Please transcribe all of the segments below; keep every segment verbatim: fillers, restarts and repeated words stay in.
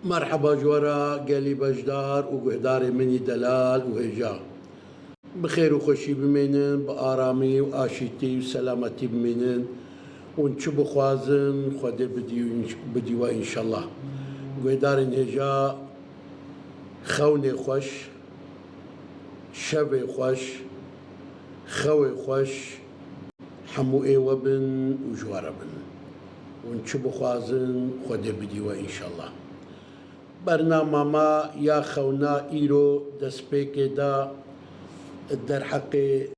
Merheba ji we re gelî beşdar û guhdarê min î delal û hêja. Bi xêr û xweşî bimînin, bi aramî û aşîtî û selametî bimînin. Hûn çi bixwazin, Xwedê bidî, bidî we înşellah. Guhdarên hêja, xewnê xweş, şevê xweş, xewê xweş, hemû ê we bin û ji we re bin. Hûn çi bixwazin, Xwedê bidî we înşellah. Bernama me ya xewna îro destpêkê de derheqê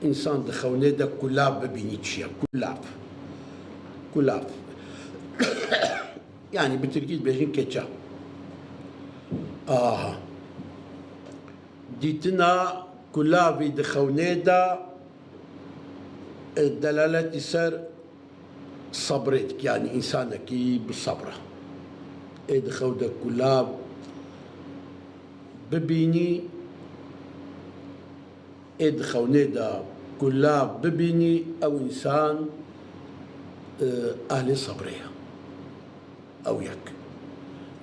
însan di xewnê de kulav bibînî çi ye? Kulav. Kulav. Yanî bi tirkî dibêjin keçe. Aha. Dîtina kulavî di xewnê de, e, delaletî ser sebrê dike, yanî însanekî bi sebr e. Ê di xew de kulav bibînî, ê di xewnê de kulav bibînî, ew însan, e, ehlê sebrê ye. Ew yek.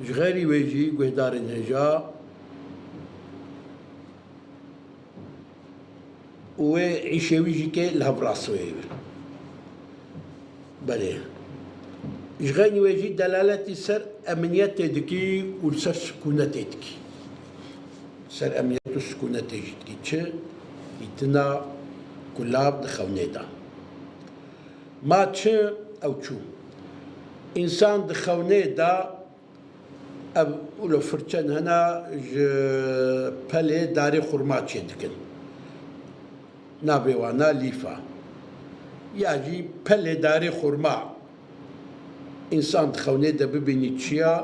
Ji xeyrî wê jî guhdarên hêja, û wê îşê wî jî kê li hev rast wê. Belê. Ji xeynî wê jî delaletî ser eminiyetê dikî û li ser sikûnetê dikî. Ser eminiyet û sikûnetê jî dikî. Çi? Dîtina kulav di xewnê de. Ma çi? Ew çû. Însan di xewnê de Ev wilo firçen hene ji pelê darê xurma çêdikin. Navê wana lîf e. Ya jî pelê darê xurma. Însan di xewnê de bibînî çi ya?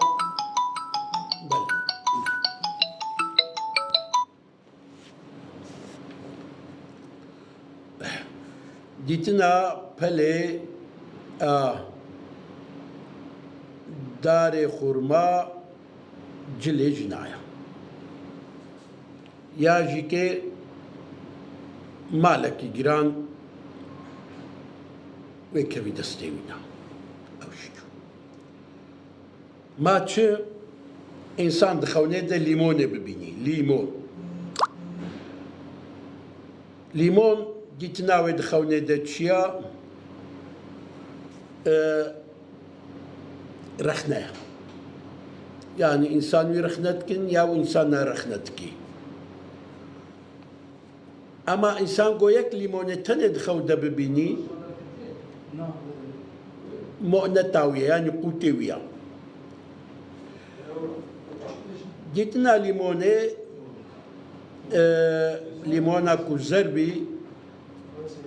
Belê. Dîtina pelê a darê xurma cilê jina ye. Ya jî kê malekî giran wê kevî destê wî ne. Ew jî çû. Ma çi? Însan di xewnê de lîmonê bibînî. Lîmon. Lîmon dîtina wê di xewnê de çi ya? E, rexne. Yanî însan wî rexne dikin ya û însan ne rexne dikî. Ema însan go yek lîmonê tenê di xew de bibînî, mo ne tawî ye, yanî qûtê wî ya. Dîtina lîmonê, e, lîmona ku zer bî,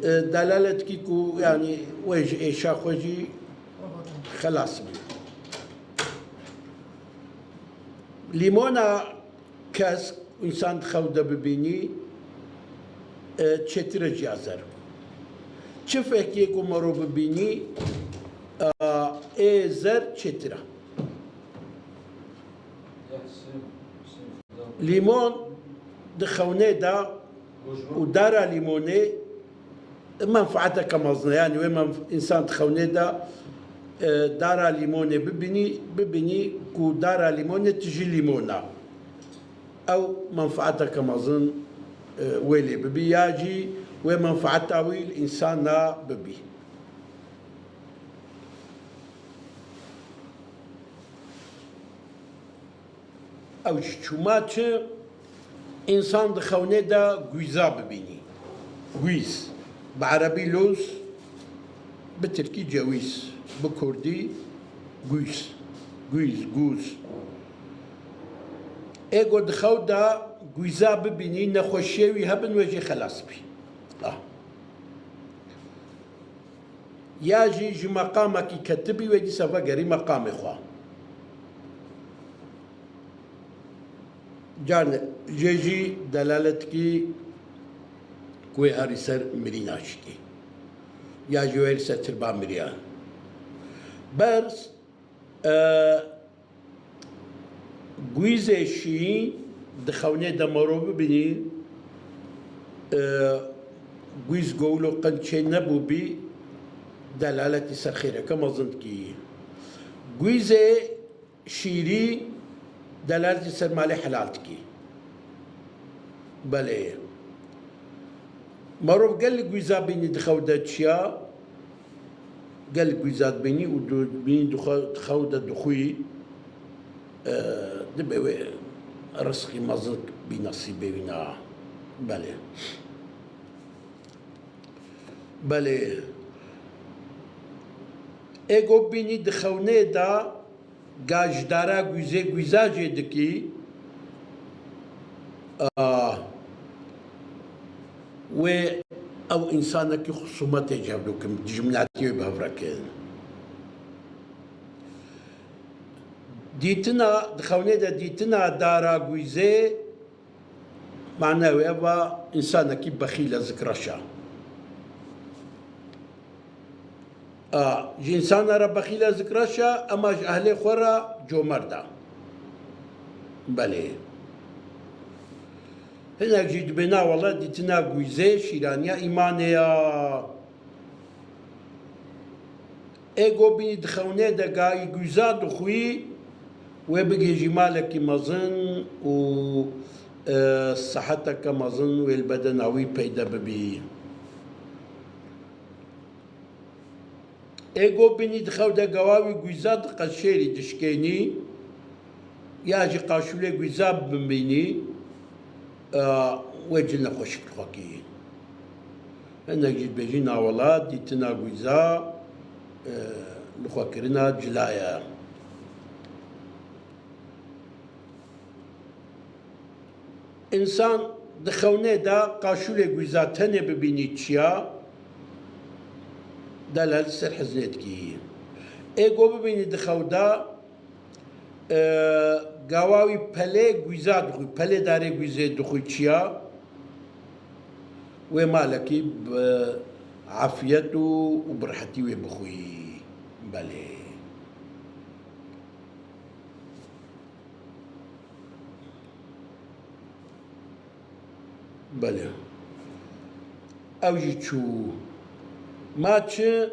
e, delalet dikî ku, yanî, wê ji êşa xwe jî xelas bî. Lîmona kesk, însan di xew de bibînî, e, çêtir e ji ya zer. Çi fekê ku mero bibînî, e, ê zer çêtir e. Lîmon di xewnê de û dara lîmonê menfaeteke mezin e. Yanî wê menf-, însan di xewnê de, e, dara lîmonê bibînî, bibînî ku dara lîmonê tijî lîmon e. Ew menfaeteke mezin, e, wê lê bibî ya jî wê menfaeta wî li însana bibî. Ew jî çû. Ma çi? Însan di xewnê de gwîza bibînî. Gwîz. Bi erebî lûz, bi tirkî cewîz, bi kurdî gwîz. Gwîz, gûz. Ê go di xew de gwîza bibînî, nexweşiyê wî hebin, wê jê xelas bî. Ah. Ya jî ji meqamekî ketibî, wê dîsa vegerî meqamê xwe. Carne jê jî delalet dikî ku wê herî ser mirîna şikê. Ya jî wê herî ser tirba miriya. Berz, e, Gwîzê şî di xewnê de mero bibînî, e, gwîz go wilo qençê nebûbî, delaletî ser xêreke mezin dikî. Gwîzê şîrî Delaltî ser malê helal dikî. Belê. Merov gelek wîza bînî di xew de çiya, gelek wîza dibînî û du-, bînî di xwe, di xew de dixwî, e, dibe wê rizqî mezin bî nesîbê wî na. Belê. Belê. Ê go bînî di xewnê de ga ji dara gwîzê gwîza jê dikî, a, wê ew însanekî xusûmetê ji hev dikin, dijminatî wê bi hev re kin. Dîtina, di xewnê de dîtina dara gwîzê, mane wê eva însanekî bexîl e, zikreş e. A, ji însana re bexîl e, zikreş e, ema ji ehlê xwe re comerd e. Belê. Hinek jî dibê na wele dîtina gwîzê şîraniya îmanê ya. Ê go bînî di xewnê de gayî gwîza dixwî, wê bigihîjî malekî mezin û, e, seheteke mezin wê li bedena wî peyde bibî. Ê go bînî di xew de gawa wî gwîza diqeşêrî, dişkênî, ya jî qaşûlê gwîza bimînî, e, wê cil nexweşik li xwe kî. Hinek jî dibêjî na wela dîtina gwîza, e, li xwe kirina cila ye. Însan di xewnê de qaşûlê gwîza tenê bibînî çiya, delal ser hiznê dikî. Ê go bibînî di xew de, e, gawa wî pelê gwîza dixwî, pelê darê gwîzê dixwî çiya, wê malekî bi afiyet û, û bi rehetî wê bixwî. Belê. Belê. Ew jî çû. Ma çi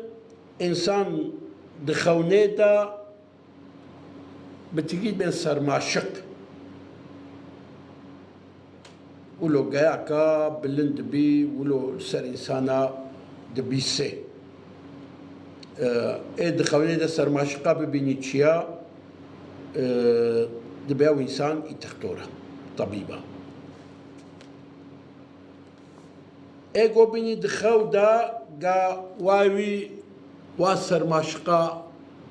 însan di xewnê de bi tigî bên sermaşiq. Wilo geyaka bilind dibî, wilo li ser însana dibîsê. Ê di xewnê de sermaşiqa bibînî çiya, e, dibe ew însan î textor e, tebîb e. Ê go bînî di xew de ga wa wî wa sermaşiqa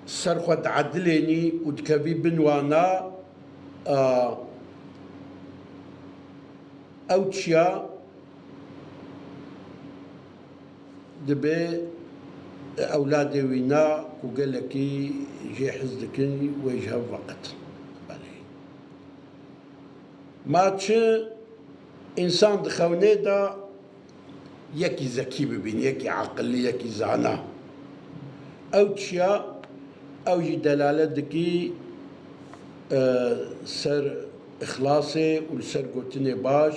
ser xwe diedilênî û dikevî bin wana, a, ew çiya dibe ewladê wî na ku gelekî jê hez dikin wê ji hev veqetin. Belê. Ma çi însan di xewnê de yekî zekî bibîn, yekî aqilî, yekî zana. Ew çiya, ew jî delalet dikî, e, ser îxlasê û li ser gotinê baş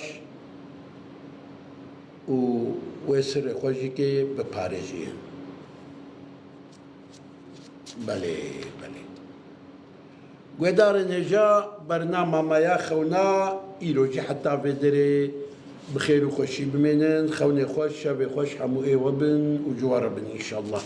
û wê sirê xwe jî kê biparêjî. Belê, belê. Guhdarên hêja, bernama me ya xewna îro jî heta vê derê bi xêr û xweşî bimênin. Xewnê xweş, şevê xweş hemû ê we bin û ji we re bin înşallah.